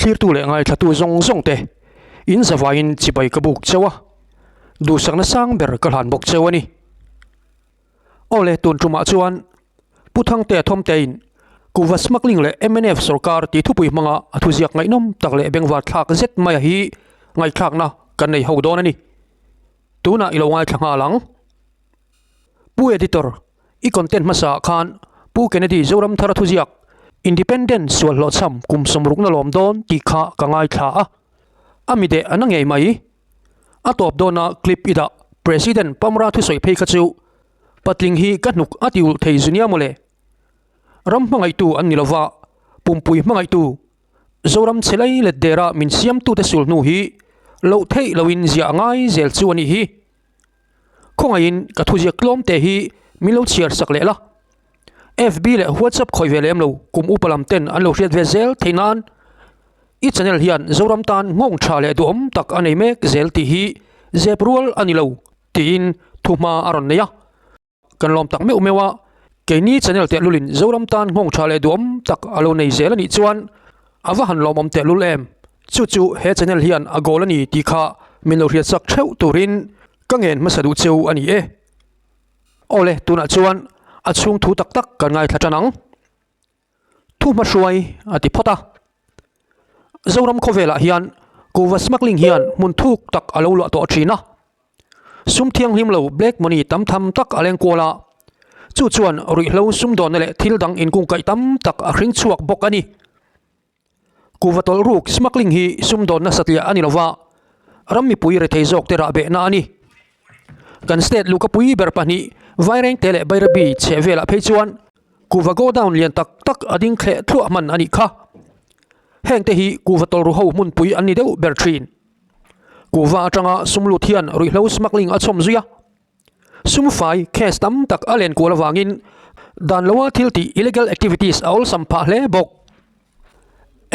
Thlirtu leh ngaithlatu zawng zawng te in zavaiin chibai ka buk cheu a, duhsakna sang ber ka hlan bawk cheu a ni. Aw le, tun tumah chuan Pu Thangtea Thawmtein Kuhva Smuggling leh mnf sorkar tih thupui hmanga a thuziak ngaihnawm tak leh bengvar thlak zet maia hi ngaihthlakna kan nei ho dawn a ni. Tunah i lo ngaithla nghal ang. Pu Editor, i content hmasa ah khan Pu Kennedy Zoramthara thuziak Independent sual hlawhchham kum sawmrukna lawm dawn tih kha ka ngaithla a. A mi deh a na ngei mai. A tawp dawna clip i dah President Pamra thusawi phei kha chu patling hi ka hnuk a ti ulh thei zu nia mawle. Ram hmangaihtu an ni lova, pumpui hmangaihtu Zoram chhe lai let dera min siamtute sulhnu hi loh theih loin ziah a ngai zel chu a nih hi. Khawngaihin ka thuziak tlawm te hi min lo chhiar sak leh la. FB leh WhatsApp khawih ve lem lo kum upa lam ten an lo hriat ve zel theih nan i channel hian Zoram tan nghawng tha leh duhawm tak a nei mek zel tih hi zep rual a ni lo tiin thuhma a rawn nei a. Kan lawm tak meuh meuh a, keini channel tehlulin Zoram tan nghawng tha leh duhawm tak a lo nei zel a nih chuan a va han lawmawm tehlul em. Chu chu he channel hian a goal a ni tih kha min lo hriat sak theuh turin ka ngen hmasa duh cheu a ni e. Awle, tunah chuan a chhung thu tak tak kan ngaithla tan ang. Thu hmahruai a ti phawt a. Zoram khawvelah hian kuhva smuggling hian hmun thuk tak a lo luah tawh thin a. Sum thianghlim lo black money tam tham tak a leng kual a. Chu chuan ruihhlo sumdawnna leh thil dang inkungkaih tam tak a hring chhuak bawk a ni. Kuhva tawlh ruk smuggling hi sumdawnna satliah a ni lova, ram mipui rethei zawk te rahbehna a ni. Kan state luhkapui ber pahnih Vairengte leh Bairabi chheh velah phei chuan kuhva godown lian tak tak a ding thleh thluah hman a nih kha. Hengte hi kuhva tawlh ru ho hmunpui an ni deuh ber thin. Kuhva atanga sum lut hian ruihhlo smuggling a chhawm zui a. Sum fai case tam tak a len kual avangin dan loa thil tih illegal activities a awlsam phah hle bawk.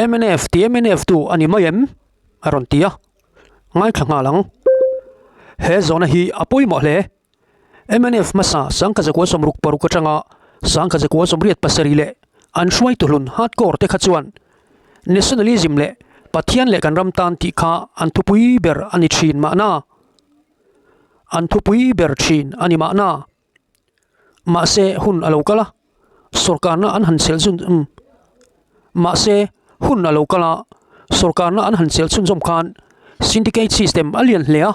Mnf ti mnf tu a ni mai em? a rawn ti a, ngaithla nghal ang. He zawhna hi a pawimawh hle. Mnf hmasa 1966 atanga 1987 leh an hruaitu hlun hardcore te kha chuan nationalism leh Pathian leh kan ram tan tih kha an thupui ber a ni thin mahna. An thupui ber thin a ni mahna. Mahse hun a lo kal a, sawrkarna an han chelh zun um. Mahse hun a lo kal a, sawrkarna an han chelh chhunzawm khan syndicate system a lian hle a.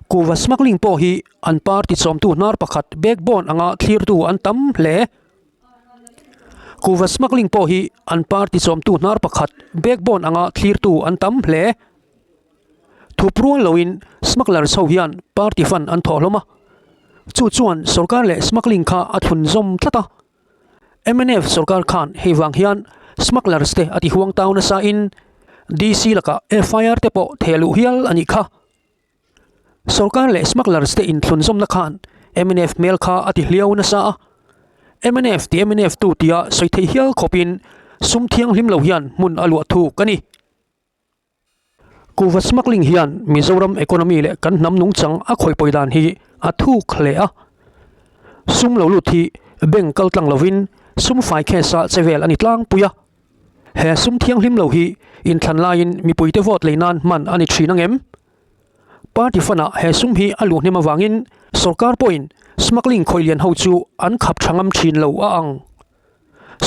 Kuhva smuggling pawh hi an party chawmtu hnar pakhat backbone anga thlirtu an tam hle. Kuhva smuggling pawh hi an party chawmtu hnar pakhat backbone anga thlirtu an tam hle. Thup rual loin smugglers ho hian party fund an thawh hlawm a, chu chuan sorkar leh smuggling kha a thlun zawm tlat a. Mnf sorkar khan hei vang hian smugglers te a ti huang tau nasa in DC lakah FIR te pawh theh luh hial a nih kha. Sorkar leh smugglers te inthlun zawmna khan mnf hmel kha a ti hliau nasa a. Mnf ti mnf tu tia sawi theih hial khawpin sum thianghlim lo hian hmun a luah thuk a ni. Kuhva smuggling hian Mizoram economy leh kan hnam nungchang a khawih pawi dan hi a thuk hle a. Sum lo lut hi bank kal tlang lovin sum fai case a che vel a ni tlangpui a. He sum thianghlim lo hi inthlan laiin mipuite vote lei nan hman a ni thin angem? Party fund ah he sum hi a luh hnem avangin sorkar pawhin smuggling khawih lian ho chu an khap tha ngam thin lo a ang.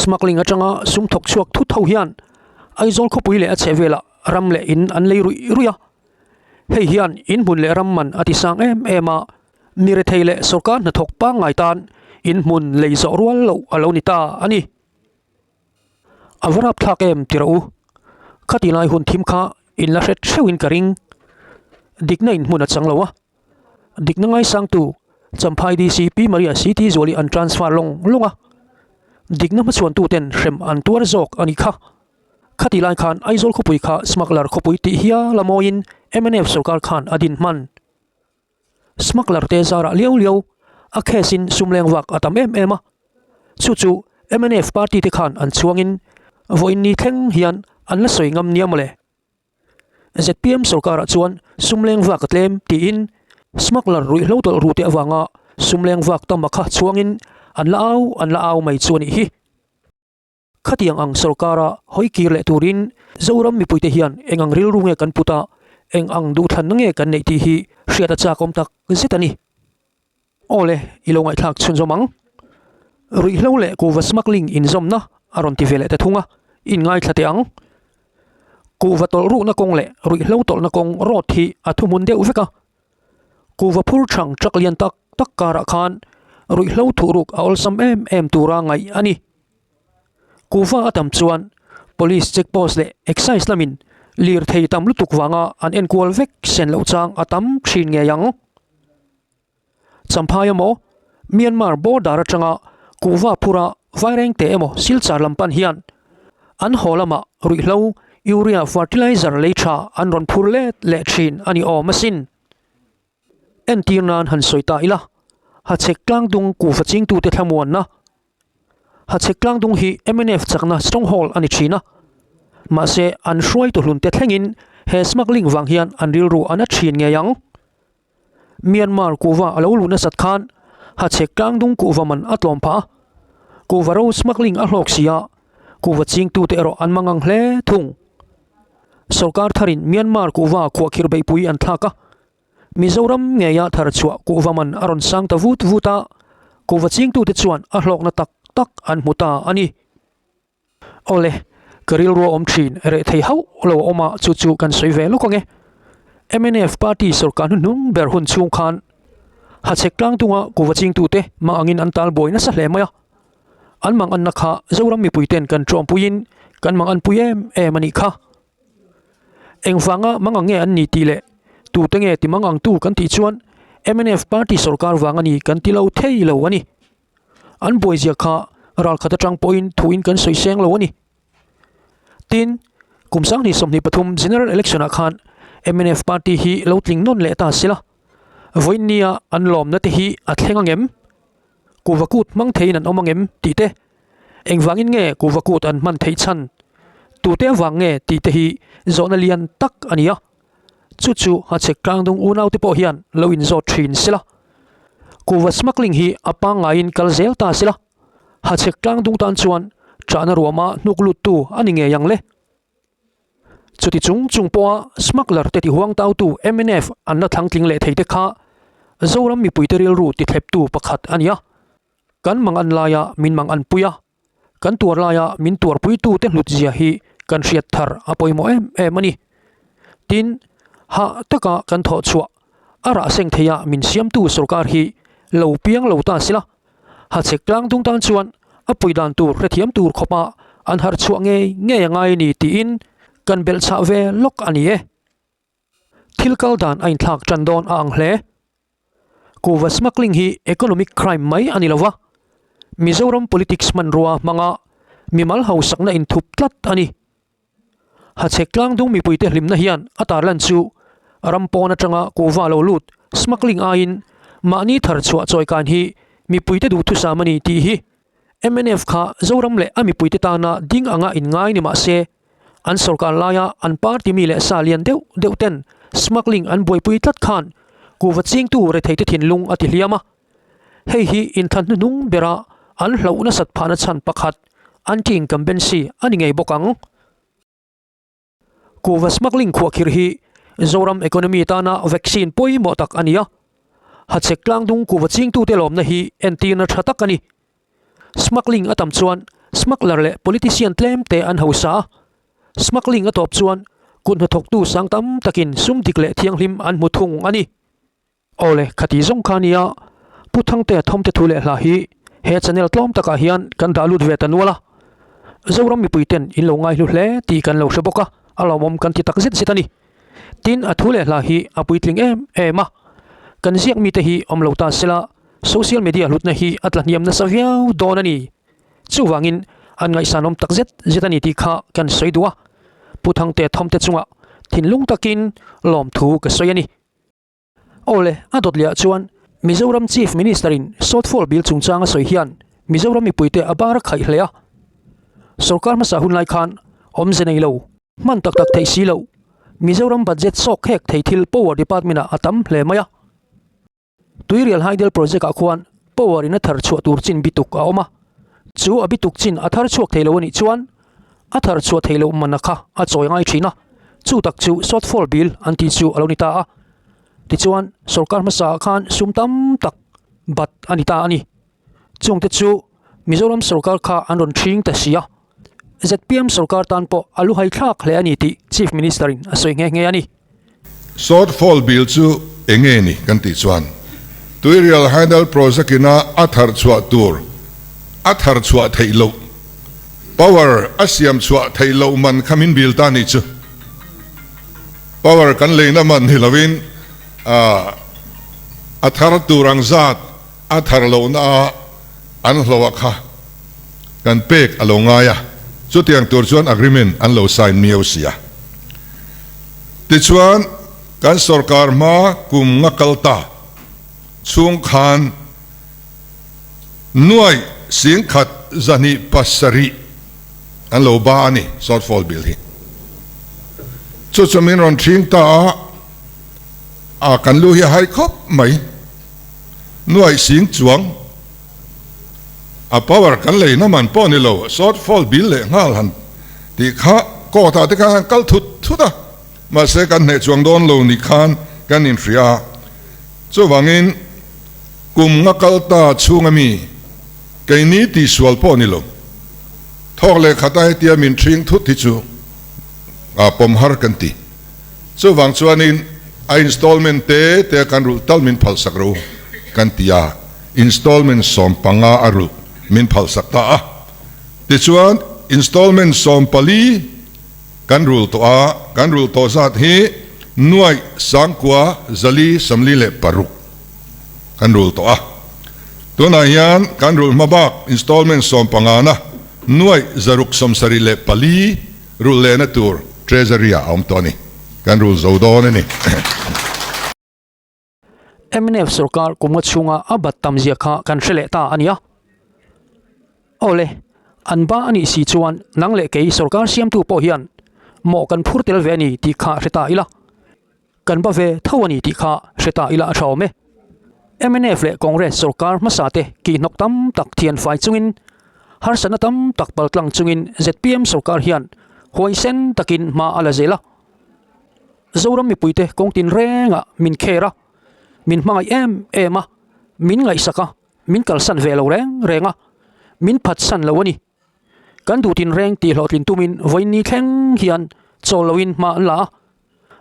Smuggling atanga sum thawk chhuak thut ho hian Aizawl khawpui leh a chhehvelah ram leh in an lei ruih ruih a. Hei hian in hmun leh ram man a ti sang em em a, mi rethei leh sorkar hnathawk pangngai tan in hmun lei zawh rual loh a lo ni ta a ni. A va rapthlak em ti rawh u. Khati lai hun thim kha in la hret hreuhin ka ring. Dikna in hmun a chang lo a. Dikna ngaisangtu Champhai DC Pi Maria CT Zuali an transfer lawng lawng a, dikna hmachhuantuten hrem an tuar zawk a nih kha. Khati lai khan Aizawl khawpui kha smuggler khawpui tih hial a mawiin mnf sorkar khan a din hman. Smuggler te zarah liau liau a case in sum leng vak a tam em em a, chu chu mnf party te khan an chhuangin vawiin ni thleng hian an la sawi ngam nia mawle. Zpm sorkarah chuan sum leng vak a tlem tiin smuggler ruihhlo tawlh rute avanga sum leng vak tam a kha chhuangin an la au an la au mai chu a nih hi. Khatiang ang sorkara hawi kir leh turin Zoram mipuite hian eng ang rilru nge kan put a, eng ang duhthlanna nge kan neih tih hi hriat a chakawm tak zet a ni. Aw le, i lo ngaihthlak chhunzawm ang. Ruihhlo leh kuhva smuggling inzawmna a rawn ti ve leh ta thung a, inngaithla teh ang. Kuhva tawlh ruhna kawng leh ruihhlo tawlhna kawng road hi a thuhmun deuh vek a. Kuhva phur chhang truck lian tak tak karah khan ruihhlo thuhruk a awlsam em em tura ngaih a ni. Kuhva a tam chuan Police check post leh Excise lamin lirthei tam lutuk vanga an enkual vek sen loh chang a tam thin ngei ang. Champhai emaw Myanmar border atanga kuhva phura Vairengte emaw Silchar lam pan hian an haw lamah ruihhlo Urea fertilizer lei tha an rawn phur let leh thin a ni awm asin. Entir nan han sawi ta ila, Hachhek tlangdung kuhva chingtute thlamuanna Hachhek tlangdung hi mnf chakna stronghold a ni thin a, mahse an hruaitu hlunte thlengin he smuggling vang hian an rilru a na thin ngei ang. Myanmar kuhva a lo luh nasat khan Hachhek tlangdung kuhva man a tlawm phah a, kuhva ro smuggling a hlawk si a, kuhva chingtute erawh an mangang hle thung. Sorkar tharin Myanmar kuhva khuahkhir beihpui an thlak a, Mizoram ngeia thar chhuah kuhva man a rawn sang ta vut vut a, kuhva chingtute chuan a hlawkna tak tak an hmu ta a ni. Awle, ka rilru a awm thin, reh thei hauh lo a awm a, chu chu kan sawi ve lawk ang e. Mnf party sorkar hnuhnung ber hun chhung khan Hachhek tlangtunga kuhva chingtute mah angin an tal buai nasa hle mai a. An manganna kha Zoram mipuiten kan ṭawmpuiin kan manganpui em em a nih kha. Engvanga mang ang nge an ni tih leh tute nge ti mang ang tu kan tih chuan mnf party sorkar vang a ni kan ti lo thei lo a ni. An buaizia kha ralkhat atang pawhin thuin kan sawi seng lo a ni. Tin, kum 2023 General Election ah khan mnf party hi lo tling nawn leh ta sela, vawiin nia an lawmna te hi a thleng angem? Kuhva kut hmang theiin an awm angem tih te, Engvangin nge kuhva kut an hman theih chhan? Tute avang nge tih te hi zawhna lian tak a ni a. Chu chu Hachhek tlangdung unaute pawh hian lo inzawt thin sela. Kuhva smuggling hi a pangngaiin kal zel ta sela. Hachhek tlangdung tan chuan ṭahna ruama hnuk luttu a ni ngei ang le. Chuti chung chung pawha smuggler te tihuang tautu mnf an la thlangtling leh thei te kha Zoram mipuite rilru tithleptu pakhat a ni a. Kan mang an laia min mang an pui a, kan tuar laia min tuarpuitute hlut zia hi kan hriat thar a pawimawh em em a ni. Tin, hah taka kan thawh chhuah a rah seng theia min siamtu sorkar hi lo piang lo ta sila, hachhek tlang dung tan chuan a pui dan tur hrethiam tur khawpa an harh chhuah ngei ngei a ngai a ni tiin kan belhchhah ve lawk a ni e. Thil kal dan a inthlak tan dawn a ang hle. Kuhva smuggling hi economic crime mai a ni lo va, Mizoram politics hmanrua hmanga mimal hausakna inthup tlat a ni. Hachhek tlangdung mipuite hlimna hian a tarlan chu ram pawn atanga kuhva lo lut smuggling aiin mahni thar chhuah chawikan hi mipuite duhthusam a ni tih hi mnf kha Zoram leh a mipuite tana ding anga inngai ni mah se An sorkar laia an party mi leh sa lian deuh deuh ten smuggling an buaipui tlat khan kuhva chingtu retheite thinlung a ti hliam a. Hei hi inthan hnuhnung bera an hlauh nasat phahna chhan pakhat anti-incumbency a ni ngei bawk ang. Kuhva smuggling khuahkhirh hi Zoram economy tana vaccine pawimawh tak a ni a. Hachhek tlangdung kuhva chingtute lawmna hi entirna tha tak a ni. Smuggling a tam chuan smuggler leh politician tlem te an hausa a, smuggling a tawp chuan kut hnathawktu sang tam takin sum dik leh thianghlim an hmu thung a ni. Awle, khati zawng kha nia, Pu Thangtea Thawmte thu leh hla hi he channel tlawm takah hian kan dah lut ve ta nual a. Zoram mipui ten in lo ngaihlu hle tih kan lo hre bawk a, a lawmawm kan ti tak zet zet a ni. Tin, a thu leh hla hi a puitling em em a, kan ziak mite hi awm lo ta sela social media hlutna hi a tla hniam nasa viau dawn a ni. Chuvangin an ngaihsanawm tak zet zet a ni tih kha kan sawi duh a, Pu Thangte Thawmte chungah thinlung takin lawmthu ka sawi a ni. Awle, a dawt lehah chuan Mizoram Chief Minister-in Shortfall Bill chungchang a sawi hian Mizoram mipuite a bar a khaih hle a. Sorkar hmasa hun lai khan awmze nei lo, hman tak tak theih si loh Mizoram budget sawk khek thei thil Power Department-ah a tam hle mai a. Tuirial Hydel Project-ah khuan power in a thar chhuah tur chin bituk a awm a. Chu a bituk chin a thar chhuak thei lo a nih chuan a thar chhuah theih loh manna kha a chawi ngai thin a, chu tak chu shortfall bill an tih chu a lo ni ta a. Tichuan sorkar hmasa ah khan sum tam tak bat a ni ta a ni. Chungte chu Mizoram sorkar kha an rawn ṭhing ta si a, zpm sorkar tan pawh a lu haithlak hle a ni tih Chief Minister in a sawi nghe nghe a ni. Shortfall bill chu eng nge ni kan tih chuan Tuirial Hydel Project ina a thar chhuah tur a thar chhuah theih loh, power a siam chhuah theih loh man kha min bill ta nih chu. Power kan leina man ni loin a thar tur ang zat a thar lohna a an hlauh kha kan pek a lo ngai a, chutiang tur chuan agreement an lo sign miau si a. Tichuan, kan sorkar hma kum nga kal ta chhung khan nuai singkhat 207 an lo ba a ni shortfall bill hi. Chu chu min rawn ṭhing ta a, a kan lu hi a hai khawp mai. Nuai sing chuang a power kan leina man pawh ni lo, shortfall bill leh nghal han tih kha court ah te khan han kal thut thut a, mahse kan hneh chuang dawn lo ni khan kan inhria a, chuvangin kum nga kal ta chhunga mi keini tihsual pawh ni lo, thawk leh khata hetia min ṭhing thut hi chu a pawm har kan ti. Chuvang chuanin a installment te te kan rulh tal min phalsak ro kan ti a, installment 15 a rulh min phalsak ta a. Tichuan installment 14 kan rulh tawh a, kan rulh tawh zat hi nuaih 9446 kan rulh tawh a. Tunah hian kan rulh hma bak installment 15 na nuaih 674 Rulh lehna tur Treasury ah a awm tawh a ni. Kan rul zo dawn a ni. Mnf sorkar kum nga chhunga a bat tam zia kha kan hre leh ta a nia. Awle, an ba a nih si chuan nang leh kei sorkar siamtu pawh hian mawh kan phur tel ve a ni tih kha hre ta ila. Kan ba ve tho a ni tih kha hre ta ila a tha awm e. Mnf leh Congress sorkar hmasa te kihhnawk tam tak thian fai chungin, harsatna tam tak paltlang chungin zpm sorkar hian huaisen takin hma a la zel a. Zoram mipuite kawng tinrengah min kher a, min hmangaih em em a, min ngaihsak a, min kalsan ve lo reng reng a, min phatsan lo a ni. Kan duh tinreng tih hlawhtlin tumin vawiin thleng hian chawl loin hma an la a,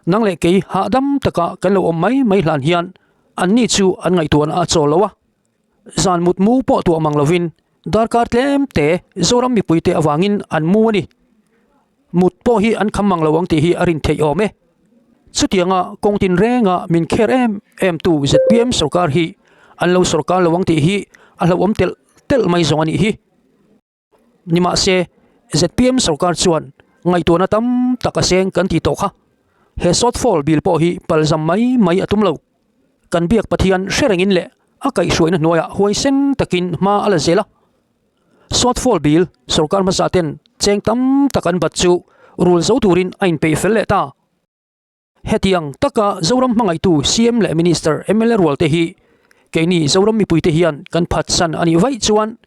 nang leh kei hahdam taka kan lo awm mai mai hlan hian anni chu an ngaihtuahna a chawl lo a, zan mut mu pawh tuah mang lovin darkar tlem te Zoram mipuite avangin an mu a ni. Mut pawh hi an kham mang lo ang tih hi a rin theih awm e. Chutianga kawng tinrenga min kher em em tu zpm sorkar hi an lo sorkar lo ang tih hi a hlauhawm telh telh mai zawng a nih hi. Nimahse, zpm sorkar chuan ngaihtuahna tam tak a seng kan tih tawh kha. He shortfall bill pawh hi palzam mai mai a tum lo. Kan biak Pathian hre rengin leh a kaihhruaina hnuaiah huaisen takin hma a la zel a. Shortfall bill sorkar hmasa ten cheng tam tak an bat chu rul zo turin a inpeih fel leh ta. Hetiang taka Zoram hmangaihtu CM leh Minister, mla rual te hi keini Zoram mipuite hian kan phatsan a nih vaih chuan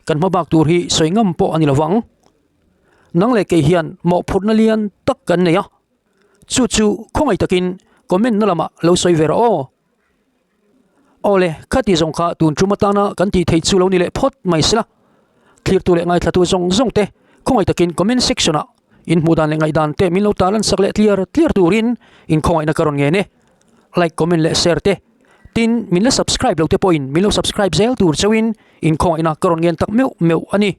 kan hmabak tur hi sawi ngam pawh a ni lovang. Nang leh kei hian mawhphurhna lian tak kan nei a, chu chu khawngaih takin comment na lamah lo sawi ve rawh aw. Awle, khati zawng kha tun tum atana kan tih theih chu lo ni leh phawt mai sela. Thlirtu leh ngaithlatu zawng zawng te khawngaih takin comment section ah in hmuh dan leh ngaihdan te min lo tarlan sak leh tliar tliar turin in khawngaihna ka rawn ngen e. Like, comment leh share te tin min la subscribe lo te pawhin min lo subscribe zel tur chauhin in khawngaihna ka rawn ngen tak meuh meuh a ni.